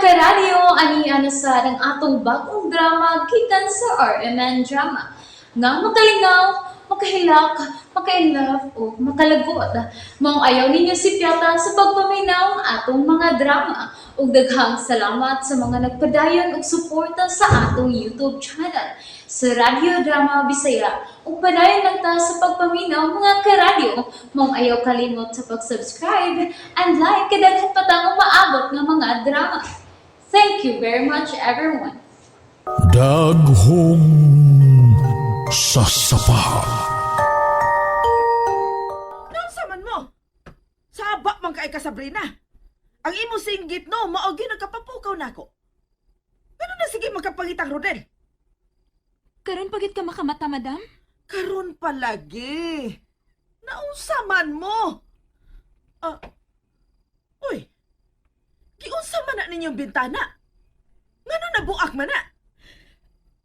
Karadyo, ani na sa ang atong bagong drama gikan sa RMN Drama. Nga makalingaw, makahilak, maka-inlove o makalagot. Maong ayaw ninyo sipyata sa pagpaminaw ang atong mga drama. Ug daghang salamat sa mga nagpadayon og suporta sa atong YouTube channel sa Radyo Drama Bisaya. Ug padayon lang ta sa pagpaminaw, mga karadyo. Maong ayaw kalimot sa pag-subscribe and like kay daghan pa tang umaabot nga mga drama. Thank you very much, everyone. Daghong sasapa. Unsa man mo? Saba man kay ka, Sabrina. Ang imo singgit no, mao gyud nagkapapukaw nako. Pero na sige magkapangitang Rodel. Karon pagit ka makamata, madam? Karon palagi. Naunsa man mo? Ah. Uy. Giunsa man na ninyong bintana? Ngano nabuak man na?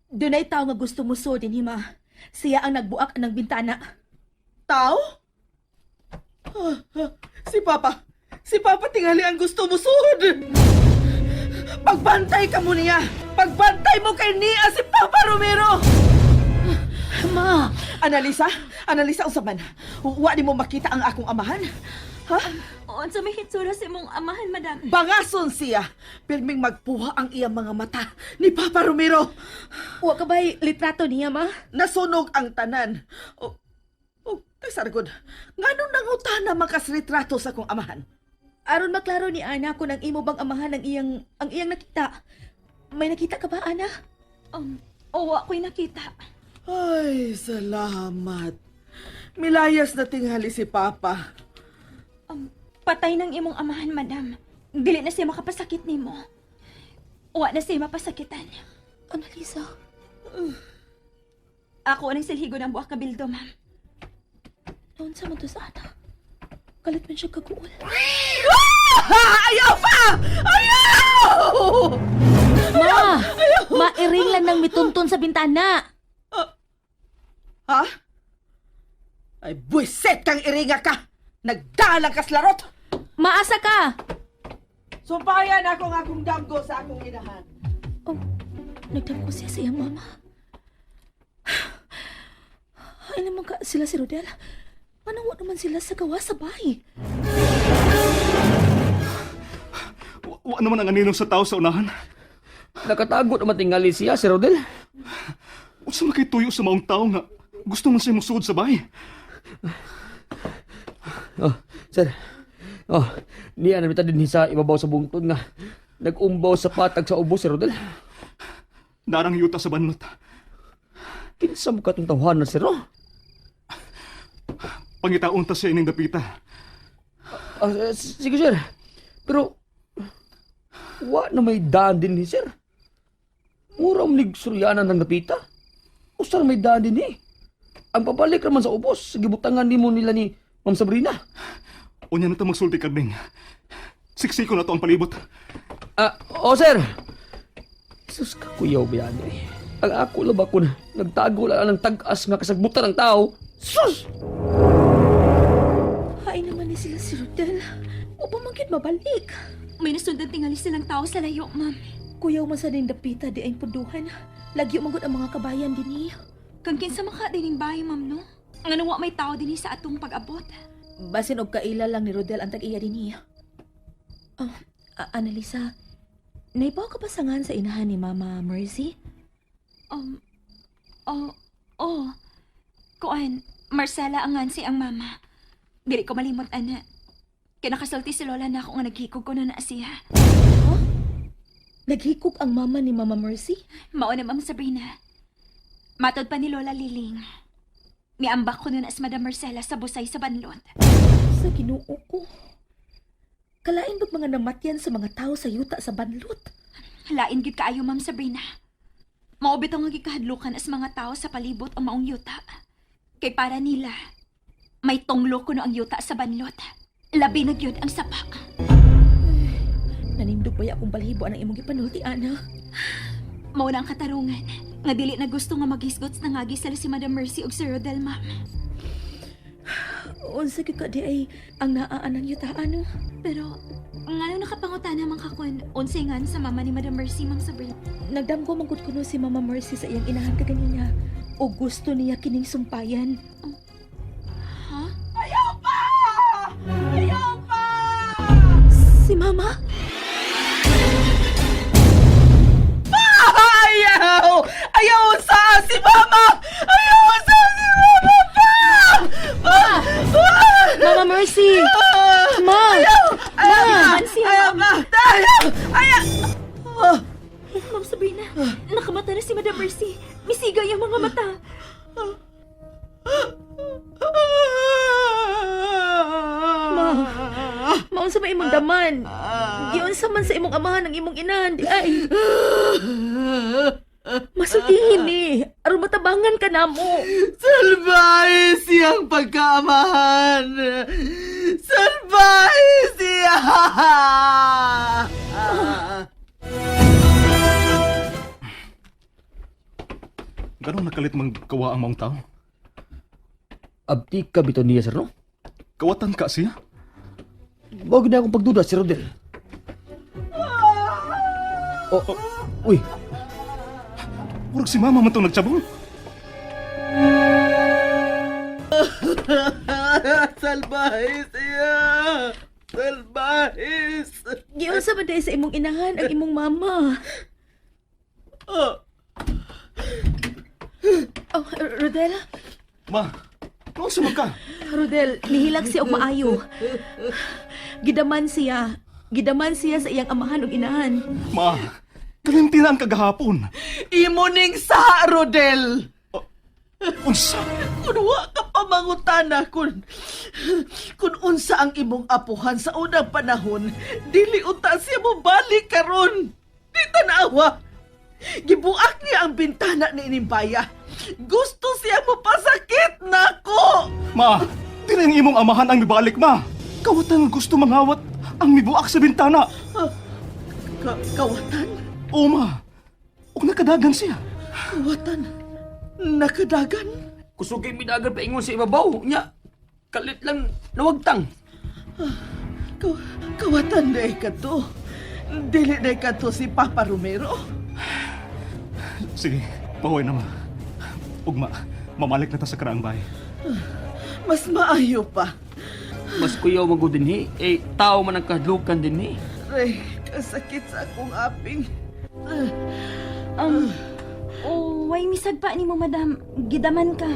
Dunay tao nga gusto mo so din hima. Siya ang nagbuak ng bintana. Tao? Ah, ah, si Papa. Si Papa tingali ang gusto mo sud. Pagbantay ka mo niya. Pagbantay mo kay niya si Papa Romero. Ma, Analisa, Analisa, unsa man? Wa ni mo makita ang akong amahan? Ha? Unsa may hitsura sa imong amahan, madam? Bangason siya. Pirming magpuha ang iyang mga mata ni Papa Romero. Wa ka ba'y litrato niya, ma? Nasunog ang tanan. O, oh, tasargod. Nganong nangutana makas retrato sa akong amahan? Aron maklaro ni Ana kung ang imo bang amahan ang iyang nakita. May nakita ka ba, Ana? O, ako'y nakita. Ay, salamat. Milayas na tinghali si Papa. Patay ng imong amahan, madam. Dili na siya makapasakit nimo. Wa na siya mapasakitan. Analisa, Ako ang silhigo ng buak kabildo, ma'am. naunsa man to sa Ana? Kalit man siya kaguol. Ah, ayaw pa! Ayaw! Ma! Mairing lang ng mituntun sa bintana. Ha? Ay, buwisit kang iringa ka! Nagdalang kas larot! Maasa ka! Sumpayan ako ng akong damgo sa akong inahan. Oh, nagdamko siya sa iyang mama. Ay naman ka sila si Rodel. Anong wa naman sila sa gawa sa bahay? Wa naman ang aninong sa tao sa unahan. Nakatago naman tingali siya, si Rodel. Unsa man kay tuyo sa maong tao nga gusto man siya musuod sa bahay? Oh, sir. Oh, niya na din sa ibabaw sa bungtod nga nag-umbaw sa patag sa ubo si Rodel. Darang yuta sa banlot. Kinsa mo katong tawhanan, sir, oh? Pangitaon ta siya ining dapita. Ah, sige, sir. Pero, wa na may daan din ni sir. Mura ang ligsuryanan ng dapita. Usar may daan din eh. Ang pabalik naman sa ubos, gibutangan nimo nila ni Ma'am Sabrina. Unya na ta magsulti, Karding. Siksiko na to ang palibot. Ah, oh sir. Sus ka kuyaw biyan eh. Ang ako lang ba kun nagtago lang ng tag-as nga kasagbutan ng tao. Sus! Ay naman ni sila si Rodel. O pa man gyud mabalik. May nasundan tingali silang tao sa layo, ma'am. Kuyaw man sa ning dapita di ay punduhan. Lagyo man gud ang mga kabayan dinhi. Kang kinsa maka dining bahay, ma'am, no? Ngano wa may tao dinhi sa atong pag-abot? Basin og kaila lang ni Rodel ang tag-iya dinhi. Oh, Annalisa, naibaw ka ba sangan sa inahan ni Mama Mercy? Oh. Kuan, Marcela ang ngansi ang mama. Dili ko malimot, ana. Kinakasulti si Lola na ako nga naghikog ko na na siya. Naghikog ang mama ni Mama Mercy? Mao na, Ma'am Sabrina. Matod pa ni Lola Liling. Miambak ko nun as Madam Marcela sa busay sa banlot. Sa Ginoo ko. Kalain bag mga namatyan sa mga tao sa yuta sa banlot? Lain gid kaayo, Ma'am Sabrina. Mao bitaw nga gikahadlukan as mga tao sa palibot ang maong yuta. Kay para nila, may tonglo kuno ang yuta sa banlot. Labi na gyud ang sapa. Nanindog ba akong balhibo ang imong gipanulti, Ana? Mao na ang katarungan. Nga dili na gusto nga maghisgot sa nangagi sila si Madam Mercy ug Sir Rodel, ma'am. Unsa gyud ka di ay ang naa anang yutaan no? Pero, ngano nakapangutana man ka kun unsay ngan sa mama ni Madam Mercy, Ma'am Sabrina? Nagdamgo man gud kuno si Mama Mercy sa iyang inahan kaganina. O gusto niya kining sumpayan. Ha? Ayaw pa! Ayaw pa! Si Mama? Ayaw! Ayaw sa si Mama! Ayaw sa si Mama pa! Pa! Pa! Mama Mercy! Ma! Ayaw! Ayaw! Ma! Ayaw! Ayaw! Ayaw! Ah! Ma'am Sabrina, nakamata na si Madam Mercy. Misiga yung mga mata. Ma! Maunsa ba imong daman? Giunsa man sa imong amahan ang imong inahan di ay. Masultihin ni. Aron matabangan ka namo. Salbahe siyang pagkaamahan! Salbahe siya! Ganong nakalit mang kawa ang maong tao. Abti ka bitaw niya, sir, no? Kawatan ka siya. Wag na akong pagduda, si Rodel. Oh, oh, uy, Murag si mama man tong nagtsabong. Salbahe siya! Salbahe! Giunsa man di ay sa imong inahan ang imong mama. Oh, Rodel, Ma, naunsa man ka? Rodel, nihilak siya og maayo. Gidaman siya. Gidaman siya sa iyang amahan ug inahan. Ma, kalimti na ang kagahapon. Imo ning sa, Rodel! Unsa? Kun wa ka pa mangutana kun unsa ang imong apuhan sa unang panahon, dili unta siya mo balik karon. Di tanawa. Gibuak niya ang bintana ni Inimbaya. Gusto siya mo pasakit nako. Ma, dili ang imong amahan ang mibalik, ma. Kawatan ang gusto mangawat ang mibuak sa bintana. Kawatan, O ma, ug nakadagan siya. kawatan. Nakadagan. kusugay midagan paingon sa ibabaw. Nya, kalit lang nawagtang. Kawatan na ka to. Dili na ka to si Papa Romero. Sige, pahuway na ma. Ugma, mamalik na ta sa karaang bahay. Mas maayo pa. Mas kuyaw magud dinhi, eh tao man ang kahadlukan dinhi. Aray, kasakit sa akong aping. Oh, way misagpa ni mo, Madam. Gidaman ka.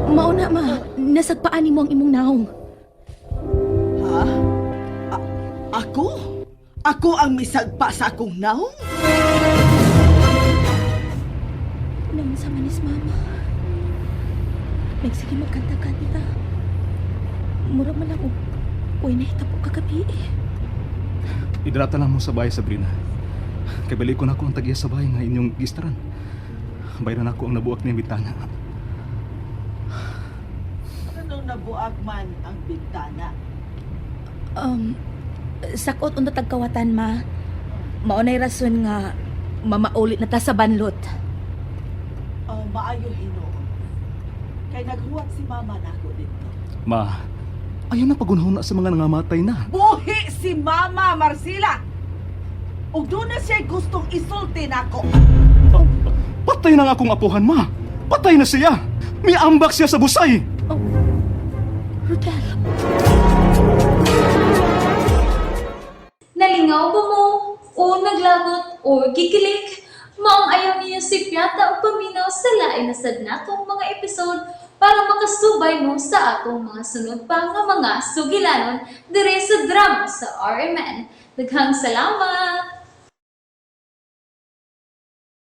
Mauna ma, nasagpaan nimo ang imong naong. Ha? Ako? Ako ang misagpa sa akong naong? Naunsa man is mama. Nagsige magkanta-kanta. Mura man lang og uy nahitabo kagabi eh. Idrata lang mo sa bahay, Sabrina. Kay balik ko na ako ang tag-iya sa bahay nga inyong gistaran. Bayran ako ang nabuak niyang bintana. Anong nabuak man ang bintana? Sakot unta tagkawatan ma. Mao nay rason nga mamaulit na ta sa banlot. Oh, maayo hinuon. Kay naghuwat si mama nako dito. Ma, ayaw na pagunahon na sa mga nangamatay na. Buhi si mama, Marcela! Ug doon na siya gustong isulti nako. Patay na nga akong apuhan, ma. Patay na siya. May ambak siya sa busay. Rodel, Nalingaw ba mo? O naglagot o gikilig? Maong ayaw niya si Piata o paminaw sa lain na sad natong mga episode para makasubay mo sa atong mga sunod pa nga mga sugilanon dire sa drama sa RMN. Daghang salamat!